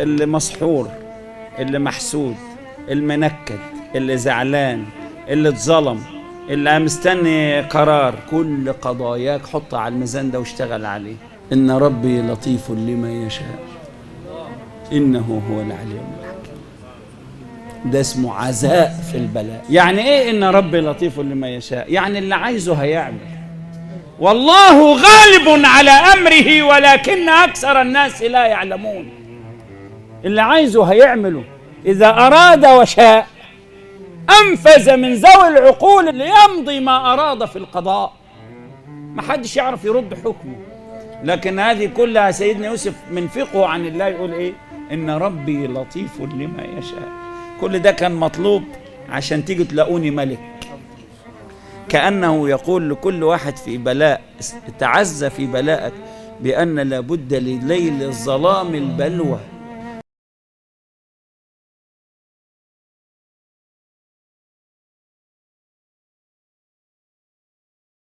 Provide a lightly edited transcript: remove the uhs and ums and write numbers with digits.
اللي مسحور، اللي محسود، المنكد، اللي زعلان، اللي اتظلم، اللي مستني قرار، كل قضاياك حطها على الميزان ده واشتغل عليه. إن ربي لطيف لما يشاء إنه هو العليم الحكيم. ده اسمه عزاء في البلاء. يعني إيه إن ربي لطيف لما يشاء؟ يعني اللي عايزه هيعمل. والله غالب على أمره ولكن أكثر الناس لا يعلمون. اللي عايزه هيعمله، إذا أراد وشاء أنفذ من ذوي العقول ليمضي ما أراد في القضاء، ما حدش يعرف يرد حكمه. لكن هذه كلها سيدنا يوسف من فقهه عن الله يقول إيه؟ إن ربي لطيف لما يشاء. كل ده كان مطلوب عشان تيجوا تلاقوني ملك. كأنه يقول لكل واحد في بلاء، تعزى في بلائك بأن لابد لليل الظلام البلوى.